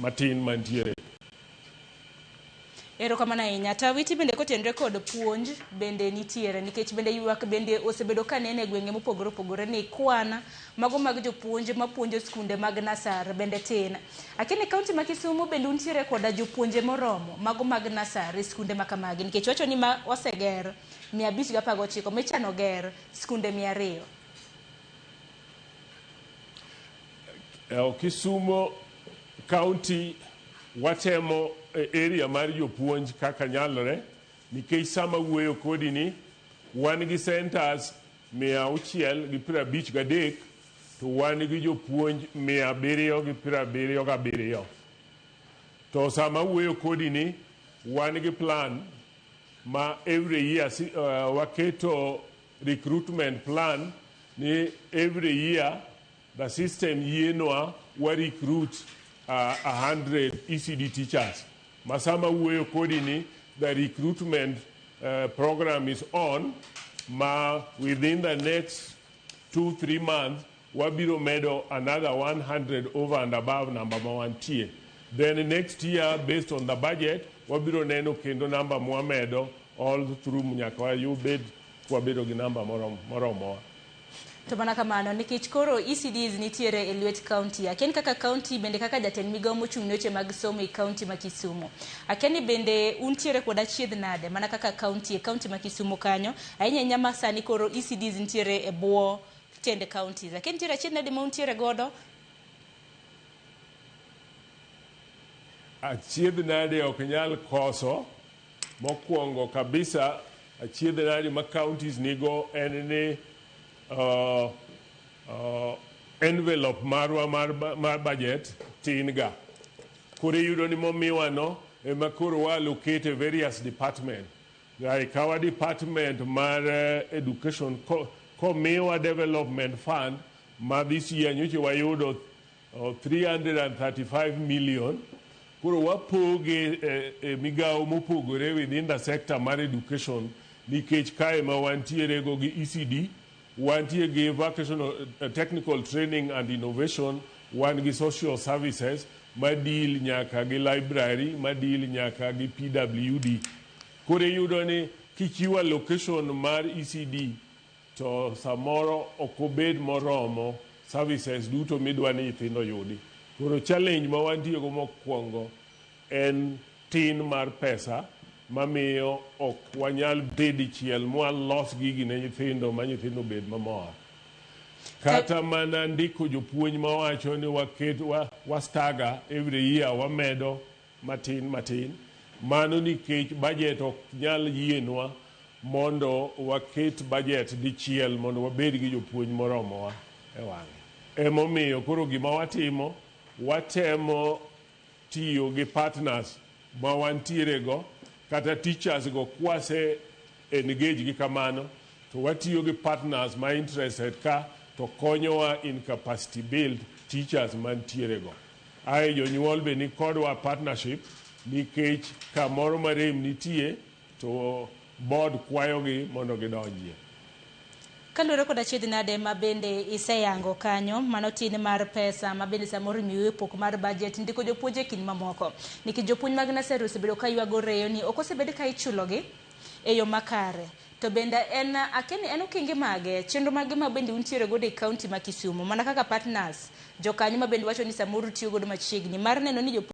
matin mantiere. Erokamano ahinya. Tawiti bende kotenre kod puonj bende nitiere nikech bende ywak bende osebedo ka nene e gwenge mopogore opogore ni kwan mago mag jopuonj mapuonjo skunde mag nasar bende tin. Akia ni kaunti ma Kisumu bende untiere koda jopuonje moromo mago mag nasar e skunde ma kamagi nikech wacho ni ma oseger 519 michano ger skunde 200. Kisumu County watemo e area mar jopuonj kaka nyalore nikech sama wuoyo kodi ni wan gi centers 653 to wan gi jopuonj 777. To sama wuoyo kodi ni wan gi plan ma every year waketo recruitment plan ni every year the system yienwa wa recruit 100 ECD teachers. Ma sama wuoyo kodi ni the recruitment program is on ma within the next 2-3 months wabiro medo another 100 over and above number ma wantie. Then next year based on the budget wabiro neno kendo namba mwamedo all through nyaka wayubed wabedo gi namba moromowa. To mana kamano nikech koro ECDs nitiere e lwet county. Akia ni kaka county bende kaka jatend migawo mochung' ne weche mag somo e county ma Kisumu. Akia ni bende untiere kod achiedh nade mana kaka county e county ma Kisumu kanyo ahinya ahinya ma sani koro ECDs nitiere e bwo tend counties. Akia nitiere achiedh nade ma untiere godo? Achiedh nade ok nyal koso. Mokwongo kabisa achiedh nade ma counties nigo en ni envelope marwa mar budget tin ga. Koro iyudo ni momiwa no ema koro wa allocate e various department. Like our department mar education komiwa development fund ma this year nyocha wayudo 335 million. Koro wapoge e migawo mopogore within the sector mar education nikech kae ma wantiere go gi ECD, wantie gi vocational technical training and innovation, wan gi social services ma deal nyaka gi library, ma deal nyaka gi PWD. Koro iyudo ni kichiwo allocation mar ECD to samoro ok obed moromo services duto midwa ni nyithindo yudi. Koro challenge ma wantie go mokwongo en tin mar pesa mamiyo ok wanyal dhi dichiel mwalos gigi ne nyithindo ma nyithindo bed mamor. Kata mana ndiko jopuonj mawacho ni waket wa stagger every year wamedo matin matin. Mano nikech budget ok nyal yienwa mondo waket budget dichiel mondo wabed gi jopuonj moromowa e wang'e. Emomiyo koro gima watimo, watemo tiyo gi partners ma wantiere go kata teachers go kwase engage gi kamano to watiyo gi partners ma interested ka to konyowa in capacity build teachers mantiere go. Ae jonyuol be ni kodwa partnership nikech kamoro ma rem nitie to board kwayogi mondo gidonjie. Kaluwore kod achiedh nade ma bende iseyango kanyo, mano tin mar pesa ma bende samoro imiyo e pok mar budget ndiko jopuonj e kind mamoko. Nikech jopuonj mag nursery osebedo ka ywago reyo ni ok osebed ka ichulogi e yo makare. To bende en akia ni en okenge mage, chenro mage ma bende untiere godo e county ma Kisumu mana kaka partners, jokanyo ma bende wacho ni samoro utiyo godo machiegni mar neno ni jopuonj